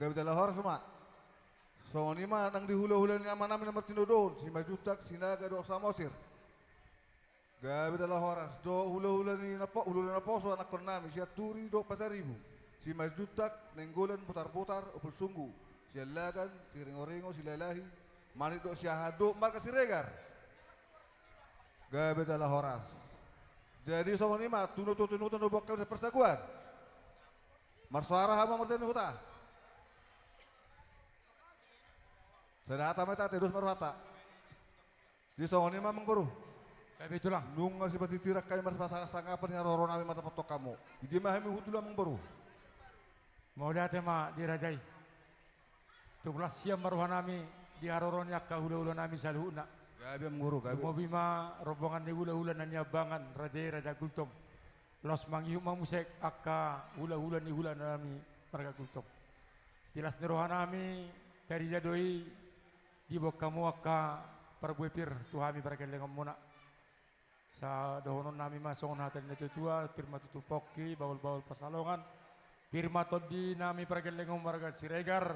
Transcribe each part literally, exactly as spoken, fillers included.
Gabe jala horas ma. Songon i ma nang di hulahula ni amanami na martinodohon, Simanjuntak, Sinaga dohot Samosir. Gabe jala horas. Dohot hulahula ni napo-, hulahula naposo anakkonnami, Sianturi dohot Pasaribu, Simanjuntak, Nainggolan, Botarbotar, Ompusunggu, Siallagan, Siringoringo, Silalahi, Manik dohot Siahaan dohot marga Siregar. Gabe jala horas. Jadi songon i ma, tu na tutu-tutu na boan hami sian parsaguan. Marsoara hamu martinodohon hata. Sada hata ma hita, ate, dos ma rohanta. Jadi songon i ma, amangboru. Gabe, Tulang. Nunga sipatitiran hami marpasangapan ni haroroanami mandapothon hamu. Di dia ma hami huhut, amangboru. Mauliate ma di raja i. Tung las hian ma rohanami di haroro ni angka hulahulanami saluhutna. Gabe, amangboru, gabe. Lumobi ma rombongan ni hulahula na niambangan raja i, Raja Gultom. Laos mangihut ma muse angka hulahula ni hulanami marga Gultom. Di las ni rohanami, tarida do i diboan hamu angka parbue pir tu hami pargellengonmuna. Sai dohononnami ma songon hata ni natuatua: Pir ma tutu pongki, bahulbahul pansalongan. Pir ma tondinami pargellengon marga Siregar,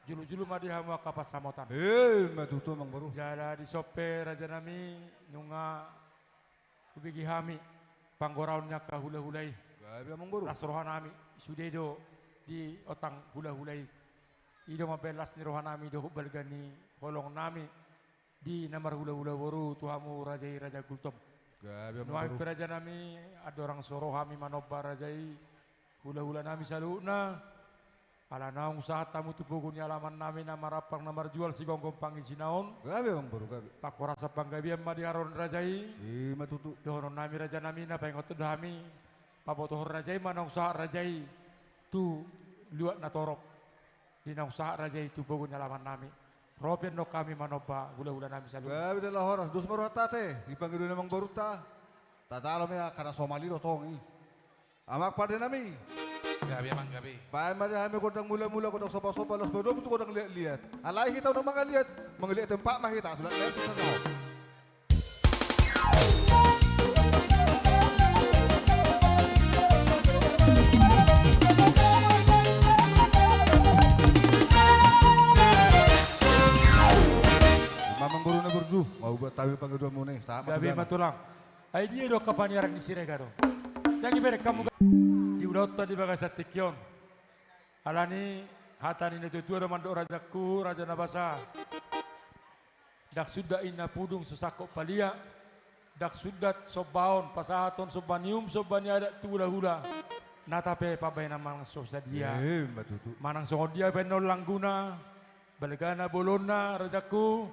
julujulu ma di hamu angka pansamotan. Ima tutu, amangboru. Jala dison pe, rajanami, nunga hubege hami panggoraon ni angka hulahula i. Gabe, amangboru. Las rohanami, sude do diontang hulahula i. I do mambahen las ni rohanami dohot balga ni holongnami di na marhulahula boru tu hamu raja i, Raja Gultom. Gabe, amangboru. Nuaeng pe, rajanami, andorang so ro hami manomba raja i, hulahulanami saluhutna, ala naung sahat hamu tu pogu ni alamannami na marampang na marjual, sigomgom pangisina on. Gabe, amangboru, gabe. Panghorasan panggabean ma di haroro ni raja i. Ima tutu. Dohononnami, rajanami, na paingothon do hami, pabotohon raja i ma naung sahat raja i tu luat na torop. Di naung sahat raja i tu pogu ni alamannami, ro pe annon hami manomba hulahulanami saluhutna. Gabe jala horas. Dos ma rohanta, ate, di pangidoan ni amangborunta. Tatalo ma i, angka na somal i do tong i. Amang pandenami. Gabe, amang, gabe. Baen ma di hami gondang mulamula, gondang sombasomba, laos padomu tu gondang liatliat. Alai hita unang mangaliat, mangaliat tempat ma hita, sudah liat tu sana. Ima, amangboru na burju, mauliate hami pangidoanmuna i. Sahat ma tu damang. Gabe ma, Tulang. Ai dia do angka paniaran ni Siregar on? Ndang ibereng hamu di ulaonta di bagasan tingki on. Alani hata ni natuatua do mandok, rajaku, raja na basa: Ndang sundat inna pudung so sangkot palia, ndang sundat sombaon pasahathon somba ni uhum somba ni adat tu hulahula, nata pe pambahenan manang so sadia. Ima tutu. Manang songon dia pe annon langguna, balgana bolonna, rajaku,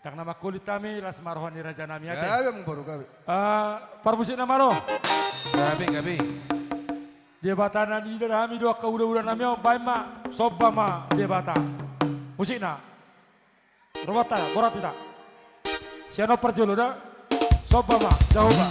ndang na mangkolit hami, las ma roha ni rajanami, ate. Gabe, amangboru, gabe. Ah, parmusikna ma ro. Gabe, gabe. Debata na niida hami do angka hulahulanami on, baen ma, somba ma Debata. Musikna. Ro ma hita, borat hita. Sian on parjolo da. Somba ma Jahowa.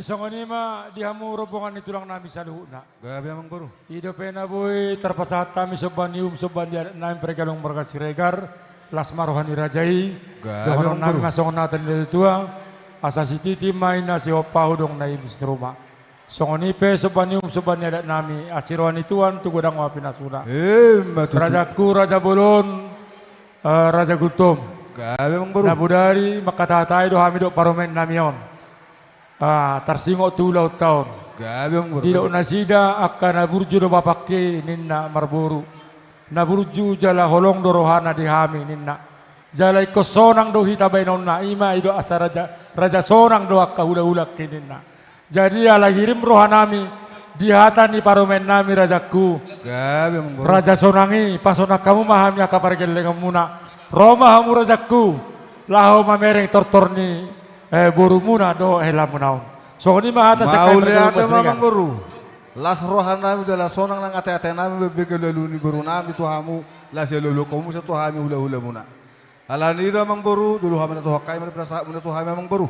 Songon i ma di hamu rombongan ni tulang nami saluhutna. Gabe amang boru. I dope na boi tarpasahat hami somba ni uhum somba ni adat nami pargaluang marga Siregar, las ma roha ni raja i. Gabe amang boru. Dohonon nami ma songon hata ni natuatua, asa sititi ma inna sihompahu, dung na ilis ni ruma. Songon i pe somba ni uhum somba ni adat nami, asi roha ni Tuhan tu godang oha pinasuna. Ima tutu. Rajaku, Raja Bolon, eh, Raja Gultom. Gabe amang boru. Na bodari mangkatahatai do hami dohot parumaen nami on. Ah, tarsingot tu ulaonta on. Gabe amang boru. Didok nasida angka na burju do bapakki ninna marboru. Na burju jala holong do rohana di hami ninna. Jala ingkon sonang do hita baenonna, ima i do asa raja, raja sonang do angka hulahulangki ninna. Jadi ala hirim rohanami di hata ni parumaen nami rajaku. Gabe amang boru. Raja sonang i, pasonang hamu ma hami angka pargellengonmuna. Ro ma hamu rajaku, laho mamereng tortor ni, eh, borumuna dohot helamuna on. Songon i ma hata. Mauliate ma amang boru. Las rohanami jala sonang nang ateatenami, berbege alualu ni borunami tu hamu, las dialualuhon hamu muse tu hami hulahulamuna. Alani i do amang boru, jolo hami na tu hami ma di pinasahatmuna tu hami amang boru.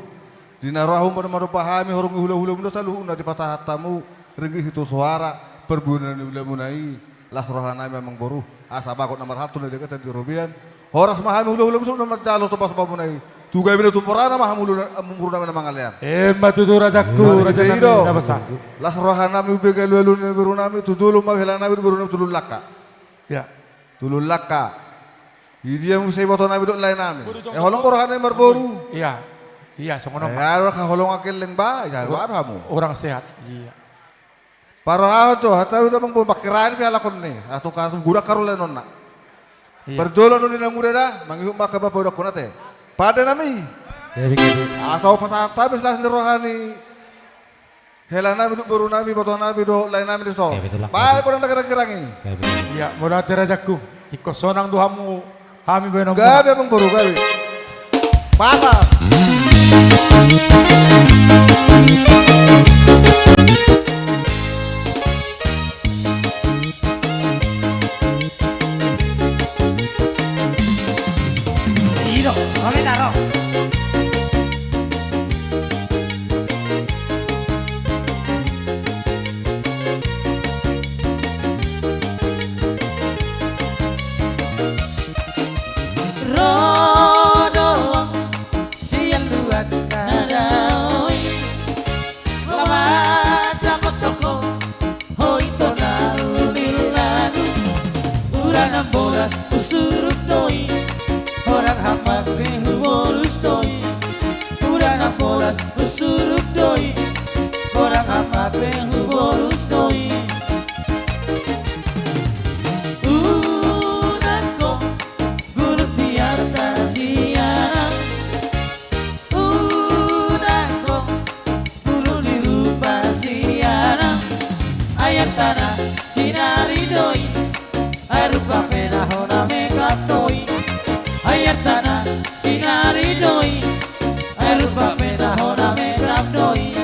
Di na ro hamu ma dompak hami horong ni hulahulamuna saluhutna dipasahat hamu ringgit sitio soara, parburuon ni hulamuna i, las rohanami amang boru. Asa bagot na marhalto na di hita di robean. Horas ma hami hulahulamuna saluhutna manjalo sombasomba muna i. Tu gabe na tumorana ma hamu hula-, borunami na mangalean. Ima tutu rajaku, rajanami na basa. Las rohanami, berbege alualu ni borunami, tu jolo ma helanami dohot borunami tu Lulangka. Ya. Tu Lulangka. Di dia muse ibotonami dohot laenami. Eh, holong rohanami marboru. Iya. Iya, songon on. Eh, adong haholongan gelleng ba, iya, baru hamu. Orang sehat. Iya. Parrohahon jo, hata uda mangbo, mangkirai pe halak on ni. Atau kasu gura karu laenonna. Iya. Parjolo nuni na muda da, mangihut ma angka bapa uda kunate. Pande nami. Iya, begitu. Atau pasahat habis las ni roha ni helanami dohot borunami, ibotonami dohot laenami di son. Gabe tulang. Baen godang na giranggirangi. Gabe. Iya, mauliate rajaku. Ingkon sonang do hamu, hami baenonmuna. Gabe amang boru, gabe. Mantap. I do, ro ma hita ro. Ro do sian luat na dao i. Laho mandapot ho, ho ito na uli lagu. Ura na bolas husuruk do i, holan hamak pe hubolus do i. Ura na bolas husuruk do i, holan hamak pe hubolus do i. Unang ho guluk di arta sian anak. Unang ho guluk di rupa sian anak. Ai antana sinari do i, ai rupa pe na hona mekap do i. Ai antana sinari do i, ai rupa pe na hona mekap do i.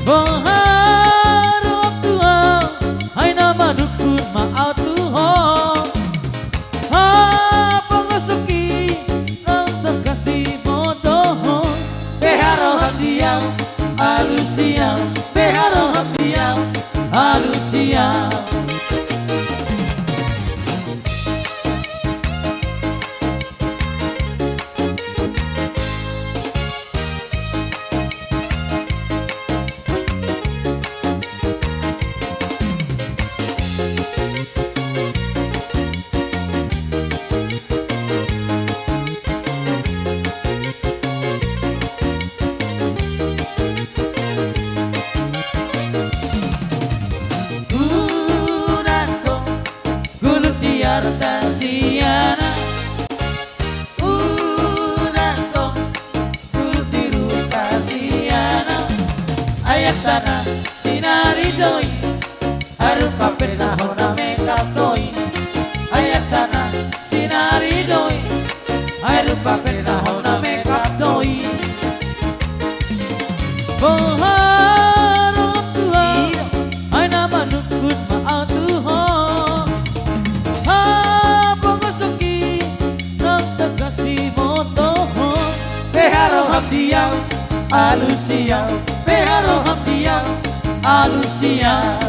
Boha ro tu ho, ai na manungkun ma au tu ho. Hapogoson i naung tangkas diboto ho. Beha roham di au, alusi au. Beha roham di au, alusi au. Unang ho guluk di arta sian anak. Unang ho guluk di rupa sian anak. Ai antana sinari do i, ai rupa pe na hona mekap do i. Ai antana sinari do i, ai rupa pe na hona mekap do i. Boha roham tu ho, ai na manungkun ma au tu ho. Hapogoson i naung tangkas diboto ho. Beha roham di au, alusi manusia.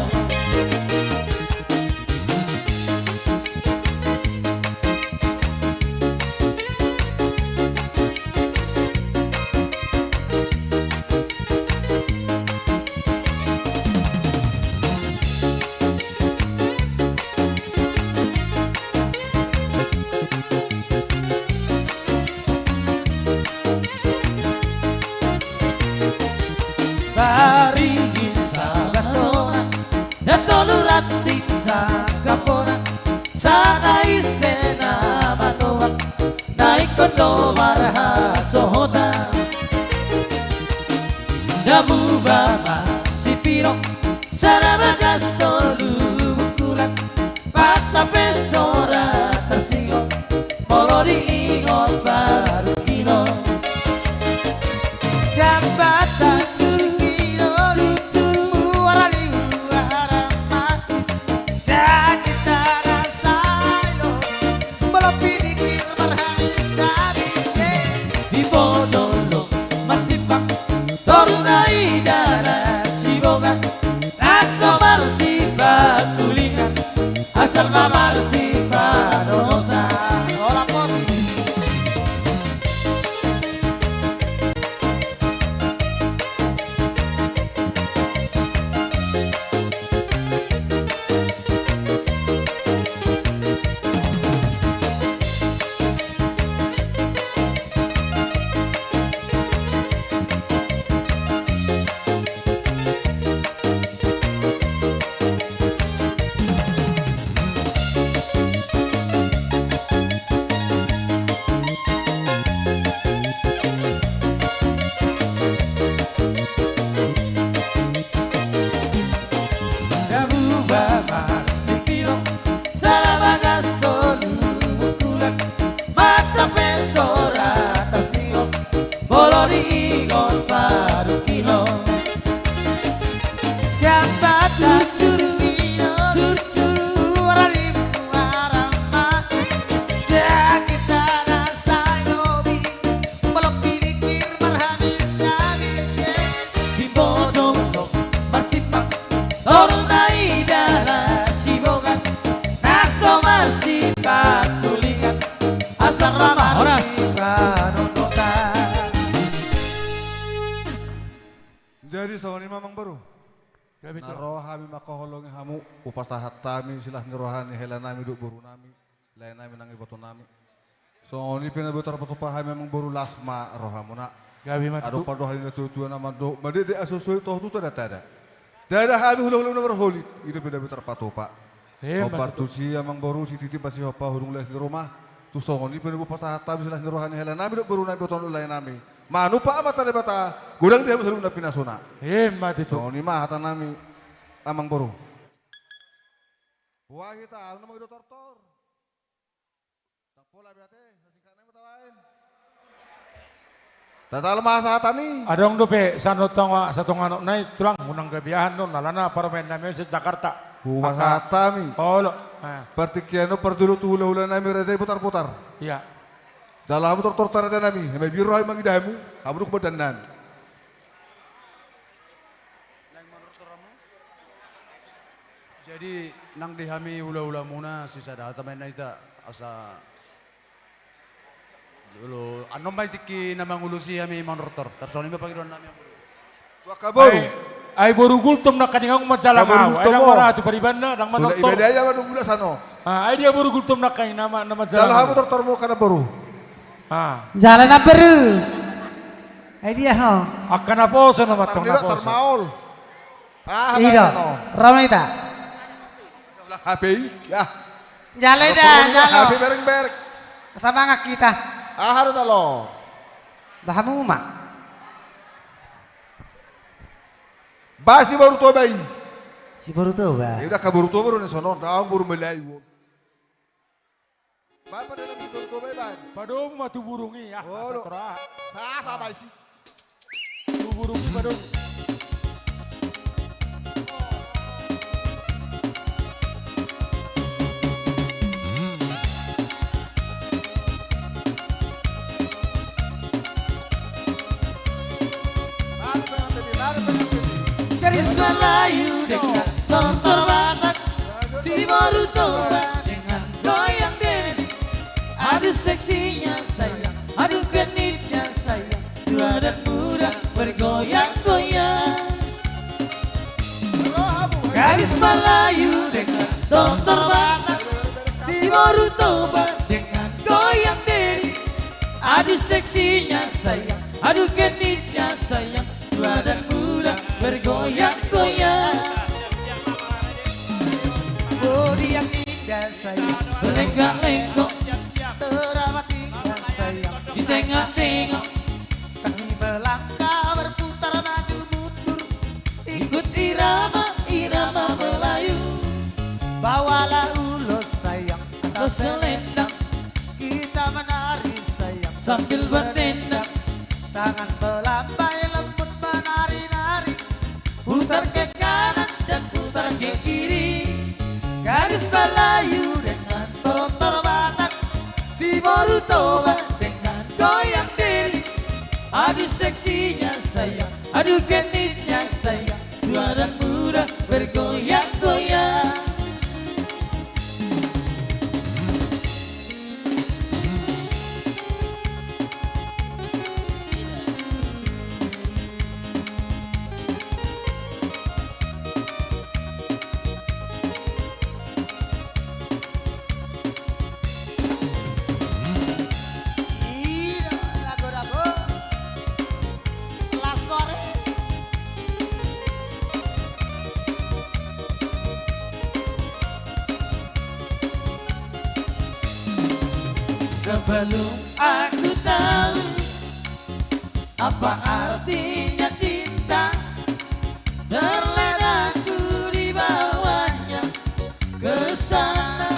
Parigi sabatongan, na tolu ranting sangkapona, sada ise na matoak, na ingkon do marhasohotan. Na muba masipiro, sada bagas tolu bungkulan, mata pe so ra tarsingkop, molo diingot baru kilo. Jambatan Curug Kidul, muara ni muara ma, jagi tana sailo, molo pinggir marhami sari. Di bodolo martimbang, toru na i dalan siboga, na so marsipatulingan, asal ma marsipanonotan. Hola, Poti. Na muba masipiro, sada bagas tolu bungkulan, mata pe so ra tarsingkop, molo diingot baru kilo. Jambatan Curug Kidul, muara ni muara ma, jagi tana sailo, molo pinggir marhami sari. Di bodolo martimbang, toru na i dalan siboga, na so marsipatulingan, asal ma marsipanonotan. Jadi songon i ma, Amangboru. Jadi na tu ro hami mangkaholongi hamu, hupasahat hami silas ni roha ni helanami dohot borunami, laenami nang ibotonami. Songon i pe na boi tarpatupa hami, Amangboru, las ma rohamuna. Gabe ma tutu. Adong pandohan ni natuatua na mandok, madekdek aso so i, toho tu tadatada. Ndada hami hulahula na marholit, i dope na boi tarpatupa. Emma tutu. Hombar tusi, Amangboru, sititi ma sihompa, hurung leas ni ruma. Tung songon i pe na boi hupasahat hami silas ni roha ni helanami dohot borunami, ibotonami, laenami. Manumpak Amanta Debata, godang di hamu saluhutna pinasuna. Emma tutu. Songon i ma hatanami, Amangboru. Boha hita, ahu na mangido tortor. Ndang pola be ate, na singkat nai ma tabaen. Tatal ma hasahatan i. Adong dope satonga, satonga anakna i, Tulang, unang gabe aha annon, alana parumaennami on sian Jakarta. Hupasahat hami. Olo. Ah. Partingkian on parjolo tu hulahulanami raja i Botarbotar. Iya. Jala hamu tortor rajanami, hami mabiar roha mangido hamu, hamu do humandannami. Jadi, nang di hami hulahulamuna, sisada hata ma inna hita, asa, olo, annon ma i tingki na mangulosi hami manortor. Tarsongon i ma pangidoannami. Tu angka boru. Ai, ai boru Gultom nangkaning, ahu manjalang ahu. Ai ndang maratu paribanna, ndang manortor. Ibana ia ma do gula sano. Ah, ai dia boru Gultom nangkaning nama, nama jalang. Jala hamu tortormu angka namboru. Ah. Jala namboru. Ai dia ho. Angka naposo nama tong naposo. Tormaol. Ah, i do. Rama ita. H P i. Ah. Jala ida, jala. H P bereng-bereng. Semangat kita. Ah, harus talo. Bahamu ma. Bah, si boru Toba i. Si boru Toba. Ya udah, angka boru Toba do na sonon, ndang boru Melayu. Bah, padomu ma tu burung i, ah, asa tora. Sasa ma isi. Tu burung i padomu. Mari, mari, mari, mari. Gadis Melayu. Dengan tortor Batak, si Boru Toba dengan goyang dede. Aduh seksinya sayang, aduh genitnya sayang, tua dan muda bergoyang-goyang. Gadis Melayu dengan tortor Batak, si Boru Toba dengan goyang dede. Aduh seksinya sayang, aduh genitnya sayang, tua dan muda bergoyang-goyang. Bodi yang indah sayang, berlenggak-lenggok, teramat indah sayang, di tengah-tengah. Kami melangkah berputar maju mundur, ikut irama, irama Melayu. Bawalah ulos sayang atau selendang, kita menari sayang sambil berdendang. Tangan melambai lembut menari-nari, putar ke kanan dan putar ke kiri. Gadis Melayu dengan tortor Batak, si Boru Toba dengan goyang dede. Aduh seksinya sayang, aduh genitnya sayang, tua dan muda bergoyang-goyang. Sebelum aku tahu apa artinya cinta, terlena ku dibawanya ke sana.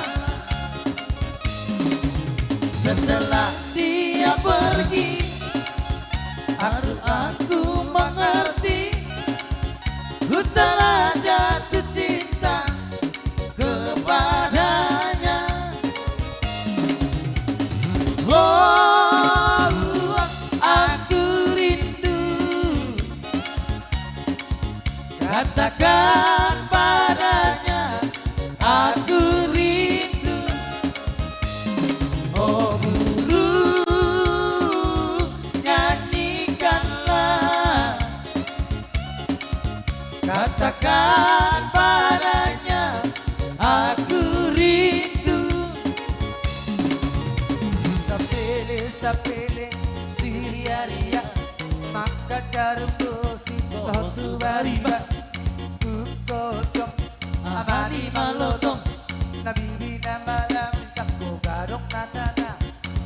Setelah dia pergi, baru aku mengerti, ku telah jatuh cinta kepadanya. Oh, aku rindu. Katakan padanya, aku rindu. Oh burung, nyanyikanlah. Katakan padanya, aku rindu. Sapele, sapele, siriaria, mangkajarung do sitohot tu bariba. Tukotong, amani malotong, na bibi na malam, tangko gadong na tata,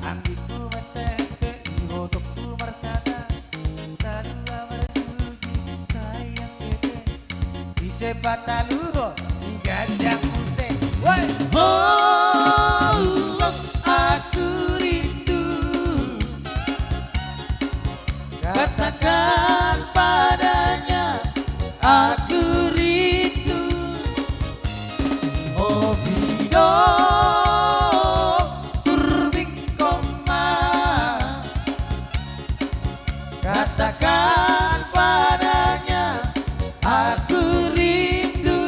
anggingku mentehente, ibotongku martata. Talua marjuji sayang tete, ise pataluhon si ganjang muse. Woi! Oh, aku rindu. Katakan padanya, aku rindu. Oh, pidong turbing koma. Katakan padanya, aku rindu.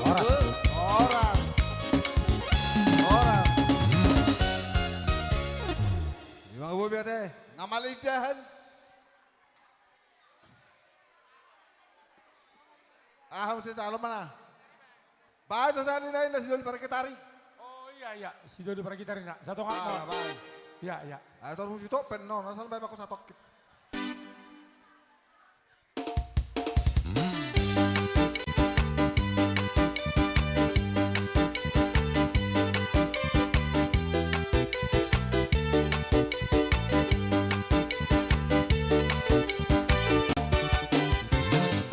Horas. Horas. Horas. Ima bobi ate. Na malindahan. Aha muse jalo mana? Baen so sahali nai na sidoli parkitari. Oh iya iya, sidoli parkitari na. Satonga. Ah, baen. Iya iya. Ah, tor musi topen no, na sal baen mako satokit.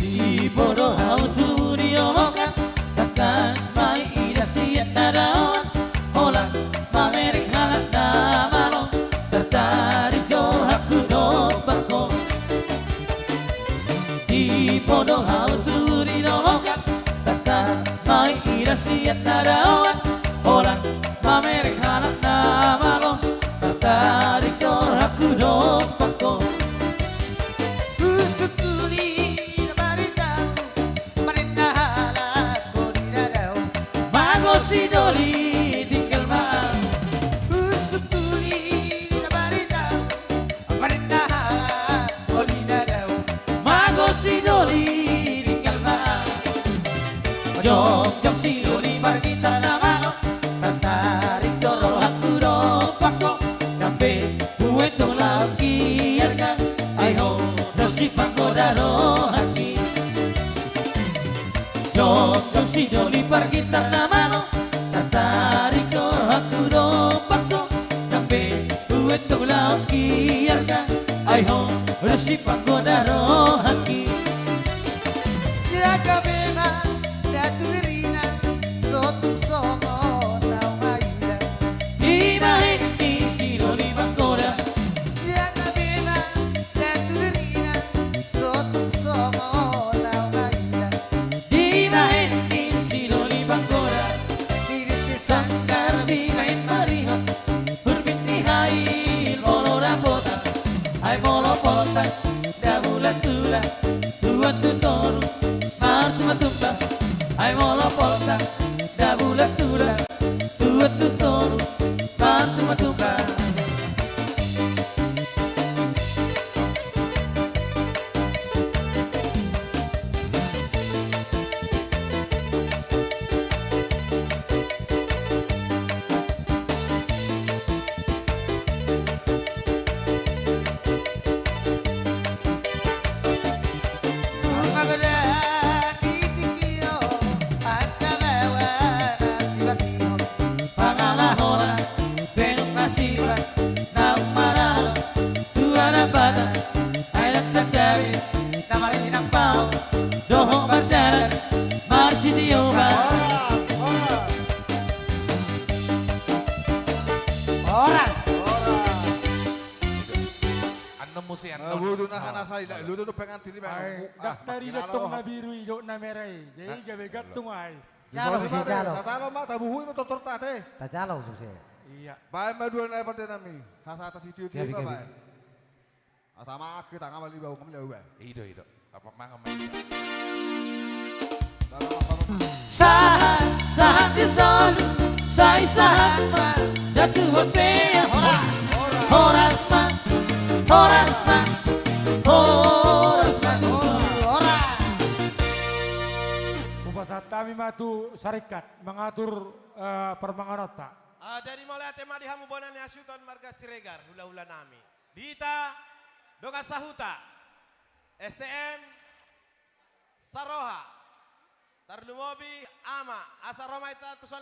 Dibodo hau tubu di omokan, tangkas ma iida sian na daoan. Ereng halak na malo, tartarik do rohangku dompak ho. Husungkun i na barita, marenda halak ho di na dao. Mago si Doli tinggal ma. Husungkun i na barita, marenda halak ho di na dao. Mago si Doli tinggal ma. Jongjong si Doli margitar na malo, tartarik do rohangku dompak ho. Gabe huetong laho kiarga, ai ho do sipanggoda rohangki. Jongjong si Doli margitar na malo, tartarik do rohangku dompak ho. Gabe huetong laho kiarga, ai ho do sipanggoda rohangki. Jaga be ma datu gerina, sotung songon naung aida. Dibahen ni si Doli manggoda. Jaga be ma datu gerina, sotung songon naung aida. Dibahen ni si Doli manggoda. Dirinti sanggar dibahen marihot. Hurbit ni hail molo dapotan. Ai molo poltak, dabulan tulang, tuan tu toru, martumba-tumba. Ai molo poltak, dabulan tulang, tuan tu toru, martumba-tumba. Pangalahona, benuk na siula, naung maralo, tu adat Batak, ai ndang tanda be, na marinang pao, dohot mardalan, marsitio ma. Horas. Horas. Annon muse, annon. Budu na hana sai, ludu do pengantin i. Ai, ah, ndang tadi makin dok tong na biru i, dok na merah i. Jadi gabe gantung ai. Jalo muse, jalo. Tajalo ma, tabuhui ma tortorta ate. Tajalo muse. Iya. Baen ma dua na pardenami. Hasahatan sitio-tio ma baen. Asa ma ake tanga mali bau, ngamali bau baen. Ido, ido. Apa mangan ma ido. Sahat, sahat di solu, sai sahat ma, datu bontean. Horas. Horas ma, horas ma, horas ma. Horas. Hupasahat hami ma tu sarikat mangatur, eh, parmanganonta. Ah, jadi mauliate ma di hamu bona ni hasuhuton marga Siregar, hula-hula nami. Di hita dongan sahuta, S T M Saroha, tarlumobi ama, asa ro ma hita tu son